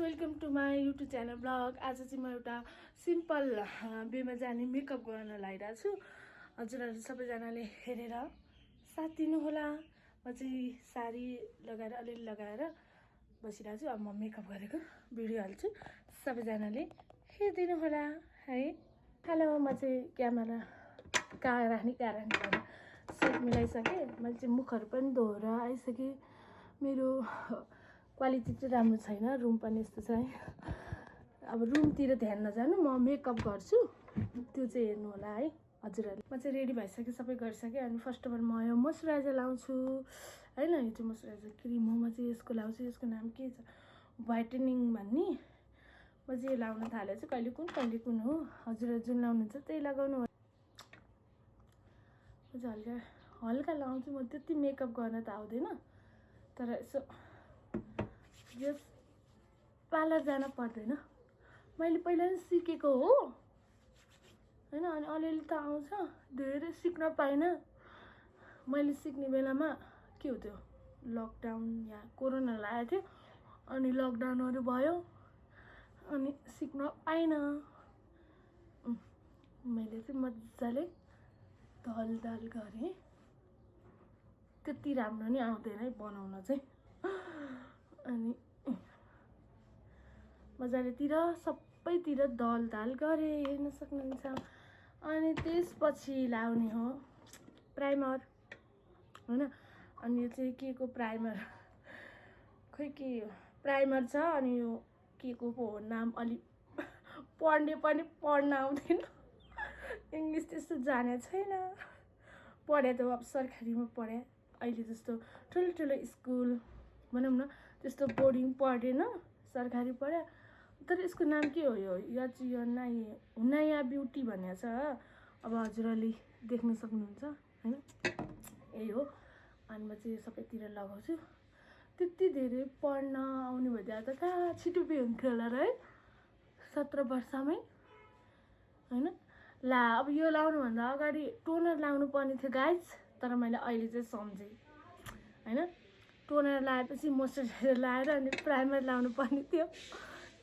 Guys welcome to my YouTube channel blog. आज चाहिँ म एउटा सिम्पल वेमा जाने मेकअप गर्न लागिरहेको छु। हजुरहरू सबैजनाले हेरेर साथ दिनुहोला। म चाहिँ साडी लगाएर अलिअलि लगाएर बसिरहेको छु। अब म मेकअप गरेको भिडियो हाल्छु, सबैजनाले हेरिदिनु होला है। हेलो, म चाहिँ क्यामेरा कहाँ राख्ने भनेर सेट मिलाइसकेँ। मैले चाहिँ मुखहरू पनि धोएर आइसकेँ। मेरो क्वालिटी चाहिँ राम्रो छैन, रुम पनि यस्तो छ है। अब रुमतिर ध्यान नजानु, म मेकअप गर्छु, त्यो चाहिँ हेर्नु होला है हजुरहरूले। म चाहिँ रेडी भइसकेँ, सबै गरिसकेँ। अनि फर्स्ट अफ अल म यो मोइस्चराइजर लाउँछु होइन। यो चाहिँ मोइस्चराइजर क्रिम हो। म चाहिँ यसको लाउँछु, यसको नाम के छ, व्हाइटनिङ भन्ने। म चाहिँ यो लाउन थाले चाहिँ कहिले कुन हो। हजुरहरू जुन लाउनुहुन्छ त्यही लगाउनु हो। म चाहिँ हल्का लाउँछु। म त्यति मेकअप गर्न त आउँदैन, तर यसो जस पार्लर जान पर्दैन। मैले पहिला नि सिकेको हो होइन, अनि अलिअलि त आउँछ, धेरै सिक्न पाइनँ। मैले सिक्ने बेलामा के हो त्यो लकडाउन या कोरोना लागेको थियो, अनि लकडाउनहरू भयो, अनि सिक्न पाइनँ। मैले चाहिँ मजाले दल गरेँ। त्यति राम्रो नि आउँदैन है बनाउन चाहिँ। अनि मजालेतिर सबैतिर दल गरेँ, हेर्न सक्नुहुन्छ। अनि त्यसपछि लाउने हो प्राइमर होइन। अनि यो चाहिँ के को प्राइमर, खोइ के प्राइमर छ। अनि यो के को पो हो नाम, अलि पढ्ने पनि पढ्न आउँदैन, इङ्ग्लिस त्यस्तो जानेको छैन। पढे त अब सरकारीमा पढे, अहिले जस्तो ठुलो स्कुल भनौँ न त्यस्तो बोर्डिङ पढेन, सरकारी पढे। तर यसको नाम के हो, यो चाहिँ यो नयाँ ब्युटी भन्ने छ। अब हजुरहरूले देख्न सक्नुहुन्छ होइन, यही हो। अनि म चाहिँ सबैतिर लगाउँछु। त्यति धेरै पढ्न आउने भइदिएको त कहाँ छिटो बिहे हुन्थ्यो होला र है, 17 वर्षमै होइन। ला अब यो लाउनुभन्दा अगाडि टोनर लाउनु पर्ने थियो गाइज, तर मैले अहिले चाहिँ सम्झेँ होइन। टोनर लगाएपछि मोइस्चराइजर लगाएर अनि प्राइमर लाउनु पर्ने थियो।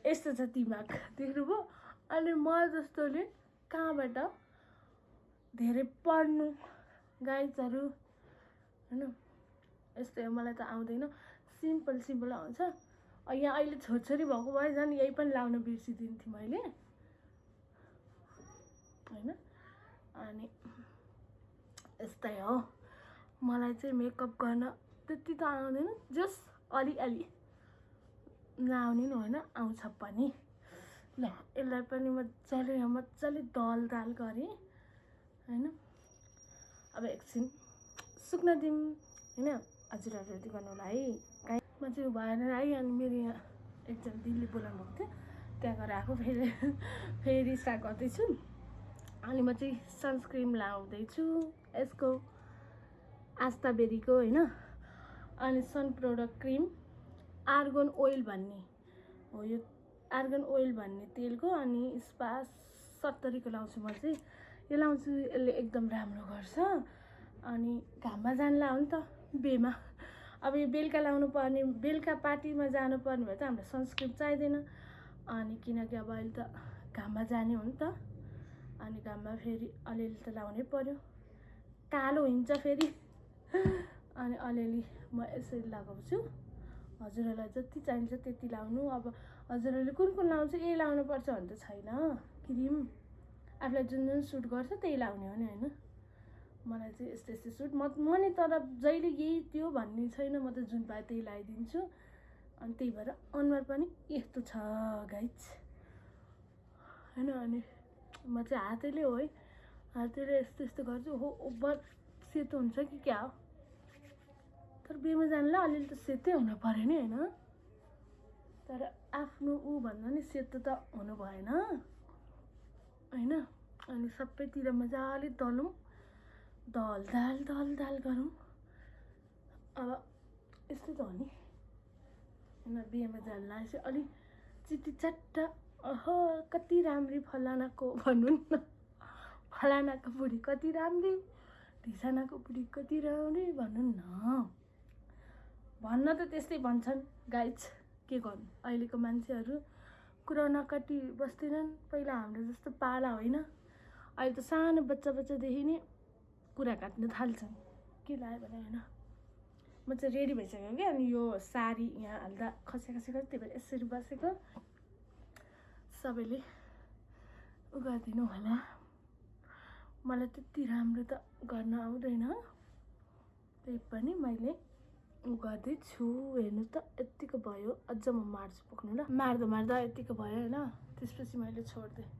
यस्तो छ दिमाग, देख्नुभयो। अनि म जस्तोले कहाँबाट धेरै पढ्नु गाइजहरू होइन। यस्तो मलाई त आउँदैन, सिम्पल आउँछ। यहाँ अहिले छोरी भएको भए झन् यही पनि लाउन बिर्सिदिन्थेँ मैले होइन। अनि यस्तै हो, मलाई चाहिँ मेकअप गर्न त्यति त आउँदैन, जस अलिअलि नआउने नि होइन, आउँछ पनि। ल यसलाई पनि मजाले दल गरेँ होइन। अब एकछिन सुक्न दिउँ होइन। हजुरहरू रेडी गर्नु होला है। म चाहिँ भएर आएँ। अनि मेरो यहाँ एकजना दिदीले बोलाउनु भएको थियो, त्यहाँ गएर आएको। फेरि स्टार्ट गर्दैछु। अनि म चाहिँ सनस्क्रिन लाउँदैछु, यसको आस्ताबेरीको होइन। अनि सन प्रोडक्ट क्रिम आर्गन ओइल भन्ने हो, यो आर्गन ओइल भन्ने तेलको। अनि स्पा 70 को लाउँछु म चाहिँ। यो लाउँछु, यसले एकदम राम्रो गर्छ। अनि घाममा जानला हो नि त बेमा। अब यो बेलुका लाउनु पर्ने, बेलुका पार्टीमा जानु पर्ने भए त हामीलाई सनस्क्रिन चाहिँदैन। अनि किनकि अब अहिले त घाममा जाने हो नि त, अनि घाममा फेरि अलिअलि त लाउनै पर्यो, कालो हुन्छ फेरि। अनि अलिअलि म यसरी लगाउँछु। हजुरहरूलाई जति चाहिन्छ त्यति लाउनु। अब हजुरहरूले कुन लाउँछ, यही लाउनुपर्छ भने त छैन। क्रिम आफूलाई जुन सुट गर्छ त्यही लाउने हो नि होइन। मलाई चाहिँ यस्तो सुट म नि, तर जहिले यही त्यो भन्ने छैन। म त जुन पाए त्यही लगाइदिन्छु। अनि त्यही भएर अनुहार पनि यस्तो छ गाइज होइन। अनि म चाहिँ हातैले हो है, हातैले यस्तो गर्छु। हो ओभर सेतो हुन्छ कि क्या हो, तर बेमा जानला अलिअलि त सेतै हुनु पऱ्यो नि होइन। तर आफ्नो भन्दा नि सेतो त हुनु भएन होइन। अनि सबैतिर मजाले दलौँ, दल गरौँ। अब यस्तो त हो नि होइन। बिहेमा जानला यसो अलिक चिट्टी अहो कति राम्री फलानाको भन्नु न, फलानाको बुढी कति राम्री, ढिसानाको बुढी कति राम्री भन्नु न। भन्न त त्यस्तै भन्छन् गाइज, के गर्नु, अहिलेको मान्छेहरू कुरा नकाटी बस्दैनन्। पहिला हाम्रो जस्तो पाला होइन, अहिले त सानो बच्चादेखि नै कुरा काट्न थाल्छन्। के लाग्यो भने होइन, म चाहिँ रेडी भइसक्यो क्या। अनि यो साडी यहाँ हाल्दा खसेको त्यही भएर यसरी बसेको। सबैले उ गरिदिनु होला। मलाई त्यति राम्रो त गर्न आउँदैन, त्यही पनि मैले उ गर्दैछु। हेर्नु त यत्तिको भयो, अझ म मार्छु पुग्नु ल। मार्दा यत्तिको भयो होइन, त्यसपछि मैले छोडिदिएँ।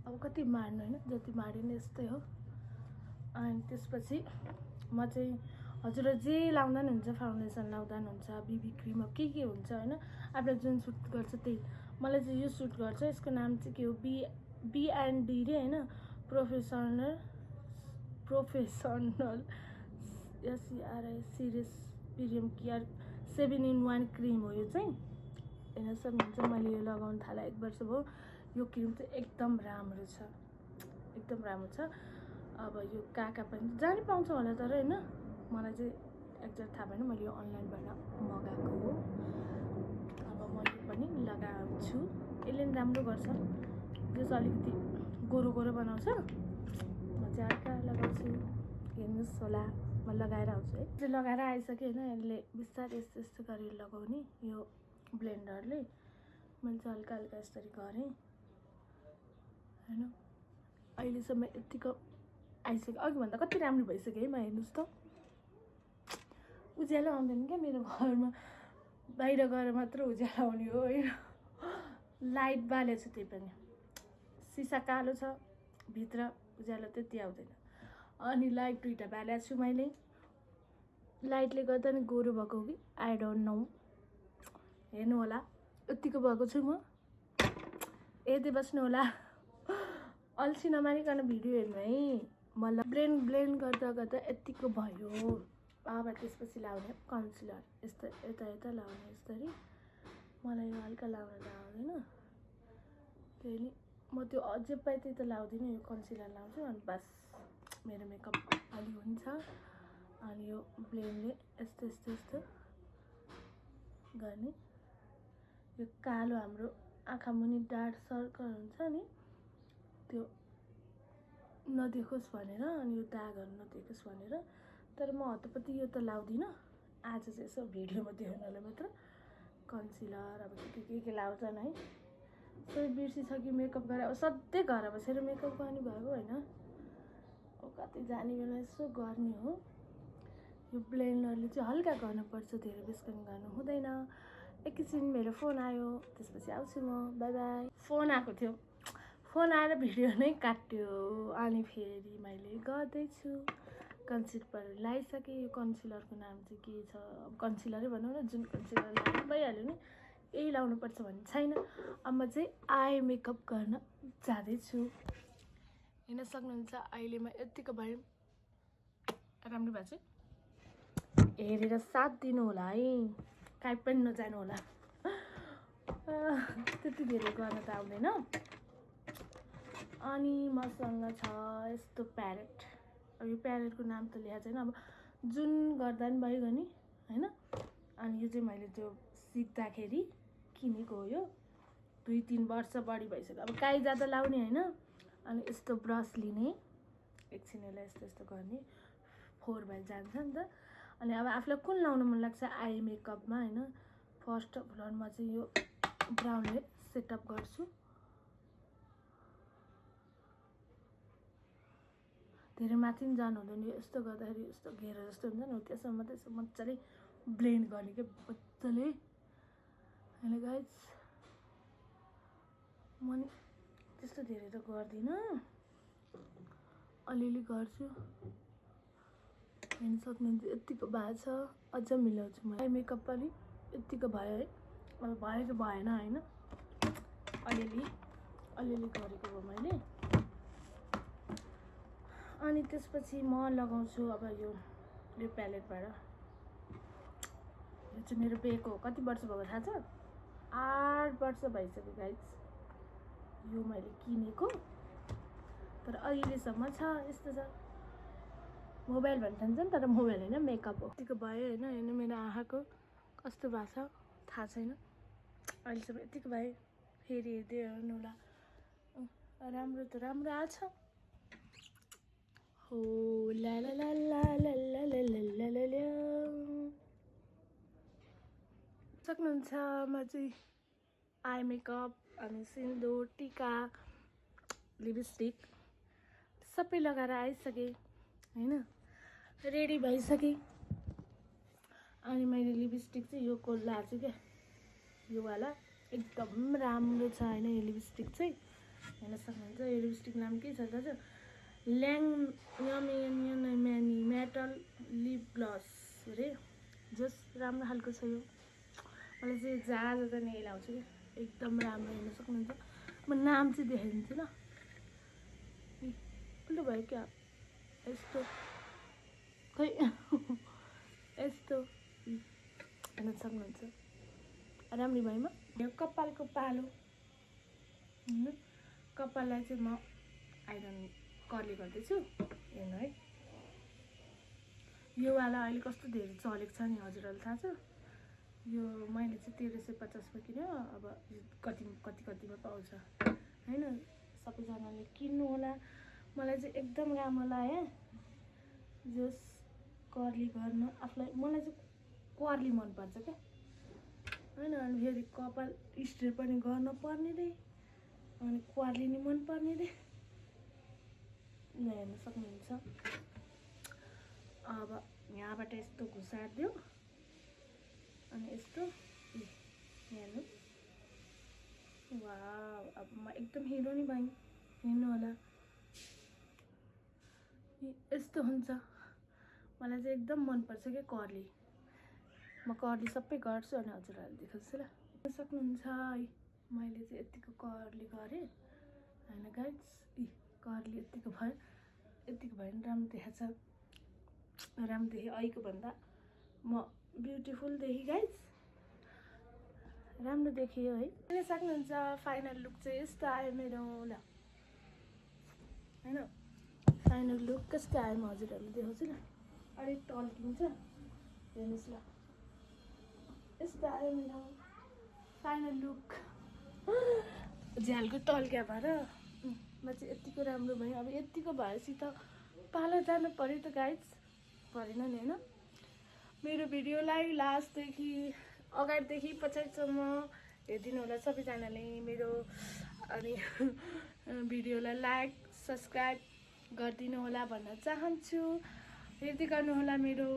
अब कति मार्नु होइन, जति मारिने यस्तै हो। अनि त्यसपछि म चाहिँ हजुर जे लाउँदा नि हुन्छ, फाउन्डेसन लाउँदा नि हुन्छ, बिबी क्रिम अब के हुन्छ होइन, आफूलाई जुन सुट गर्छ त्यही। मलाई चाहिँ यो सुट गर्छ। यसको नाम चाहिँ के हो, B&D रे होइन, professional SCRI serious premium care 7-in-1 cream हो। यो चाहिँ हेर्न सक्नुहुन्छ। मैले यो लगाउन थालेँ 1 वर्ष भयो। यो क्रिम चाहिँ एकदम राम्रो छ, एकदम राम्रो छ। अब यो कहाँ पनि जानै पाउँछ होला, तर होइन मलाई चाहिँ एक्ज्याक्ट थाहा भएन। मैले यो अनलाइनबाट मगाएको हो। अब म यो पनि लगाउँछु। यसले पनि राम्रो गर्छ, त्यो चाहिँ अलिकति गोरो बनाउँछ। म चाहिँ हल्का लगाउँछु, हेर्नुहोस् होला। म लगाएर आउँछु है। चाहिँ लगाएर आइसकेँ होइन। यसले बिस्तारै यस्तो गरेर लगाउने, यो ब्लेन्डरले। मैले चाहिँ हल्का यसरी गरेँ होइन। अहिलेसम्म यत्तिको आइसक्यो। अघिभन्दा कति राम्रो भइसक्यो है। म हेर्नुहोस् त, उज्यालो आउँदैन क्या मेरो घरमा। बाहिर गएर मात्र उज्यालो आउने हो होइन। लाइट बालेको छु, त्यही पनि सिसा कालो छ, भित्र उज्यालो त्यति आउँदैन। अनि लाइट 2टा बालेको छु मैले। लाइटले गर्दा नि गोरो भएको कि आई डोन्ट नो। हेर्नु होला, यत्तिको भएको छु म। हेर्दै बस्नु होला, अल्छी नमानिकन भिडियो हेर्नु है। मलाई ब्लेन्ड गर्दा यत्तिको भयो। अब त्यसपछि लाउने कन्सिलर, यस्तो यता लाउने यसरी। मलाई यो हल्का लाउन त आउँदैन, त्यही म त्यो अझै पाइ त्यही त लाउँदिनँ। यो कन्सिलर लाउँछु अनि बस मेरो मेकअप अलि हुन्छ। अनि यो ब्लेन्डले यस्तो गर्ने। यो कालो हाम्रो आँखा मुनि डार्क सर्कल हुन्छ नि, त्यो नदेखोस् भनेर, अनि यो दागहरू नदेखोस् भनेर। तर म हतपति यो त लाउँदिनँ। आज चाहिँ यसो भिडियोमा देखाउनलाई मात्र कन्सिलर अब के लाउँछन् है। सबै बिर्सिसक्यो मेकअप गरेर। अब सधैँ घर बसेर मेकअप गर्ने भएको होइन। अब कतै जाने बेला यसो गर्ने हो। यो ब्लेन्डरले चाहिँ हल्का गर्नुपर्छ, धेरै बेसकन गर्नु हुँदैन। एकैछिन मेरो फोन आयो, त्यसपछि आउँछु म। By by. फोन आएको थियो, फोन आएर भिडियो नै काट्यो। अनि फेरि मैले गर्दैछु। कन्सिलर लगाइसकेँ। यो कन्सिलरको नाम चाहिँ के छ, अब कन्सिलरै भनौँ न। जुन कन्सिलर लाउनु भइहाल्यो नि, यही लाउनुपर्छ भन्ने छैन। अब म चाहिँ आई मेकअप गर्न जाँदैछु। हेर्न सक्नुहुन्छ अहिले म यत्तिको भयो। राम्रो भएको छ। हेरेर साथ दिनु होला है, काहीँ पनि नजानु होला। त्यति धेरै गर्न त आउँदैन। अनि मसँग छ यस्तो प्यालेट। अब यो प्यालेटको नाम त लेखेको छैन। अब जुन गर्दा नि भइगयो नि होइन। अनि यो चाहिँ मैले त्यो सिक्दाखेरि किनेको हो। यो 2-3 वर्ष बढी भइसक्यो। अब काहीँ जाँदा लाउने होइन। अनि यस्तो ब्रस लिने, एकछिन यसलाई यस्तो गर्ने, 4 भएर जान्छ नि त। अनि अब आफूलाई कुन लाउन मन लाग्छ आई मेकअपमा होइन। फर्स्ट अफ अल म चाहिँ यो ब्राउनले सेटअप गर्छु। धेरै माथि पनि जानु हुँदैन। यस्तो गर्दाखेरि यस्तो घेरो जस्तो हुन्छ नि, त्यसमा मात्रै यसो मजाले ब्लेन्ड गर्ने क्या, मजाले होइन गाइज। म नि त्यस्तो धेरै त गर्दिनँ, अलिअलि गर्छु। हेर्न सक्नुहुन्छ यत्तिको भएको छ। अझ मिलाउँछु म। आई मेकअप पनि यत्तिको भयो है। अब भयो कि भएन होइन, अलिअलि गरेको हो मैले। अनि त्यसपछि म लगाउँछु अब यो प्यालेटबाट। यो चाहिँ मेरो बेको हो। कति वर्ष भएको थाहा छ? 8 वर्ष भइसक्यो गाइज। यो मैले किनेको, तर अहिलेसम्म छ। यस्तो छ, मोबाइल भन्छ नि, तर मोबाइल होइन, मेकअप हो। यतिको भयो होइन। हेर्नु मेरो आँखाको कस्तो भएको छ थाहा छैन। अहिलेसम्म यतिको भए फेरि हेर्दै हेर्नु होला। राम्रो त राम्रो आछ। हो ला ला ला ला ला ला ला ला ला ला। सक्नुहुन्छ म चाहिँ आई मेकअप अनि सिन्दुर टिका लिपस्टिक सबै लगाएर आइसकेँ होइन, रेडी भइसकेँ। अनि मैले लिपस्टिक चाहिँ यो को लगाएको छु क्या, यो वाला एकदम राम्रो छ होइन। यो लिपस्टिक चाहिँ हेर्न सक्नुहुन्छ। यो लिपस्टिक नाम के छ दाजु? म्यानी मेटल लिप ग्लस अरे, जस्ट राम्रो खालको छ यो। मलाई चाहिँ जहाँ जाँदा नि लाउँछु कि एकदम राम्रो। हेर्न सक्नुहुन्छ। म नाम चाहिँ देखाइदिन्छु ल। उल्टो भयो क्या यस्तो, खै यस्तो हेर्न सक्नुहुन्छ। राम्रो भएमा यो कपालको पालो होइन, कपाललाई चाहिँ म आइरन कर्ली गर्दैछु। हेर्नु है, यो वाला अहिले कस्तो धेरै चलेको छ नि हजुरहरूलाई थाहा छ। यो मैले चाहिँ 1350मा किन्यो, अब कतिमा पाउँछ होइन। सबैजनाले किन्नु होला। मलाई चाहिँ एकदम राम्रो लाग्यो जस कर्ली गर्न आफूलाई। मलाई चाहिँ कर्ली मनपर्छ क्या होइन। अनि फेरि कपाल स्ट्रेट पनि गर्न पर्ने रे, अनि कर्ली नि मनपर्ने रे। हेर्न सक्नुहुन्छ। अब यहाँबाट यस्तो घुसारिदियो अनि यस्तो हेर्नु। वाउ, अब म एकदम हिरो नि भएँ। हेर्नु होला, यस्तो हुन्छ। मलाई चाहिँ एकदम मनपर्छ क्या कर्ली। म कर्ली सबै गर्छु अनि हजुरहरूले देखाउँछु ल। हेर्न सक्नुहुन्छ है, मैले चाहिँ यतिको कर्ली गरेँ होइन गाइज। कर्ली यतिको भयो नि राम्रो देखाएको छ। राम्रो देखेँ अहिलेको भन्दा, म ब्युटिफुल देखेँ गाइज, राम्रो देखियो है। हेर्न सक्नुहुन्छ फाइनल लुक चाहिँ यस्तो आयो मेरो ल होइन। फाइनल लुक कस्तो आयो म हजुरहरूले देखाउँछु ल। अलिक टल्किन्छ हेर्नुहोस् ल, यस्तो आयो मेरो फाइनल लुक। झ्यालको टल्क्या भएर म चाहिँ यतिको राम्रो भयो। अब यतिको भएपछि त पार्लर जानु पऱ्यो त गाइज, परेन नि होइन। मेरो भिडियोलाई लास्टदेखि अगाडिदेखि पछाडिसम्म हेरिदिनु होला सबैजनाले मेरो। अनि भिडियोलाई लाइक सब्सक्राइब गरिदिनु होला भन्न चाहन्छु। हेर्दै गर्नुहोला मेरो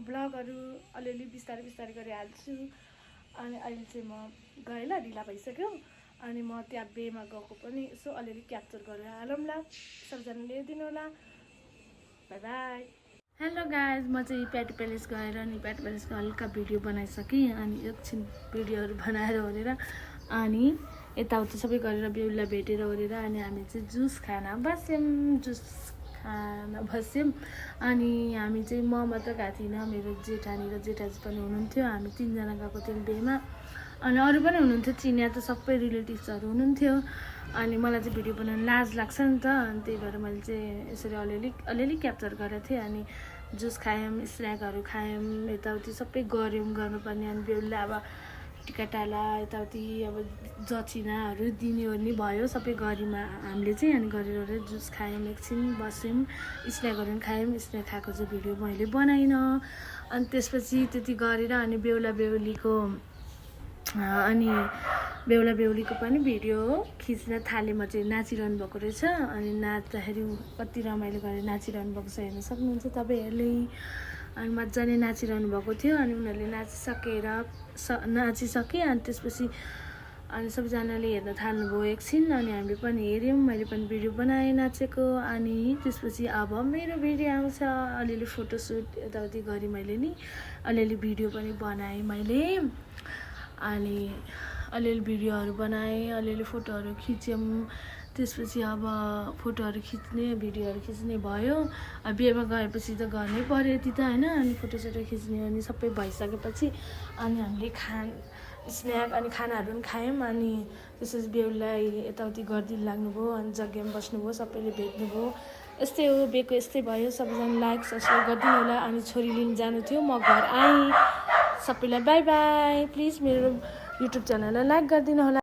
ब्लगहरू, अलिअलि बिस्तारै बिस्तारै गरिहाल्छु। अनि अहिले चाहिँ म गएँ ल, ढिला भइसक्यो। अनि म त्यहाँ बेमा गएको पनि यसो अलिअलि क्याप्चर गरेर हालौँ ल। सबैजनाले हेरिदिनु होला। By by. हेलो गाइज, म चाहिँ प्याटी प्यालेस गएर नि प्याटी प्यालेसको हल्का भिडियो बनाइसकेँ। अनि एकछिन भिडियोहरू बनाएर ओरेर अनि यताउति सबै गरेर बेहुलीलाई भेटेर ओरेर अनि हामी चाहिँ जुस खान बस्यौँ। अनि हामी चाहिँ म मात्र गएको थिइनँ, मेरो जेठानी र जेठाजी पनि हुनुहुन्थ्यो। हामी 3जना गएको थियौँ बेमा। अनि अरू पनि हुनुहुन्थ्यो, चिनिया त सबै रिलेटिभ्सहरू हुनुहुन्थ्यो। अनि मलाई चाहिँ भिडियो बनाउनु लाज लाग्छ नि त, अनि त्यही भएर मैले चाहिँ यसरी अलिअलि क्याप्चर गरेको थिएँ। अनि जुस खायौँ, स्न्याकहरू खायौँ, यताउति सबै गऱ्यौँ गर्नुपर्ने। अनि बेहुलीलाई अब टिकाटाला यताउति अब दक्षिणाहरू दिने ओर्ने भयो, सबै गऱ्यौँ हामीले चाहिँ। अनि गरेर जुस खायौँ, एकछिन बस्यौँ, स्न्याकहरू पनि खायौँ। स्न्याक खाएको चाहिँ भिडियो मैले बनाइनँ। अनि त्यसपछि त्यति गरेर अनि बेहुला बेहुलीको पनि भिडियो खिच्न थालेँ। म चाहिँ नाचिरहनु भएको रहेछ। अनि नाच्दाखेरि कति रमाइलो गरेर नाचिरहनु भएको छ, हेर्न सक्नुहुन्छ तपाईँहरूले। अनि मजाले नाचिरहनु भएको थियो। अनि उनीहरूले नाचिसके। अनि त्यसपछि अनि सबैजनाले हेर्न थाल्नुभयो एकछिन। अनि हामीले पनि हेऱ्यौँ, मैले पनि भिडियो बनाएँ नाचेको। अनि त्यसपछि अब मेरो भिडियो आउँछ। अलिअलि फोटोसुट यताउति गरेँ मैले नि, अलिअलि भिडियो पनि बनाएँ मैले। अनि अलिअलि भिडियोहरू बनाएँ, अलिअलि फोटोहरू खिच्यौँ। त्यसपछि अब फोटोहरू खिच्ने भिडियोहरू खिच्ने भयो। बिहेमा गएपछि त गर्नै पऱ्यो यति त होइन। अनि फोटोसोटो खिच्ने अनि सबै भइसकेपछि अनि हामीले स्न्याक अनि खानाहरू पनि खायौँ। अनि त्यसपछि बेहुलीलाई यताउति गरिदिनु लाग्नुभयो। अनि जग्गामा बस्नुभयो, सबैले भेट्नुभयो। यस्तै हो, बेको यस्तै भयो। सबैजना लाइक सब्सक्राइब गरिदिनु होला। अनि छोरी लिन जानु थियो, म घर आएँ। सबैलाई बाई बाई। प्लिज मेरो युट्युब च्यानललाई लाइक गरिदिनु होला।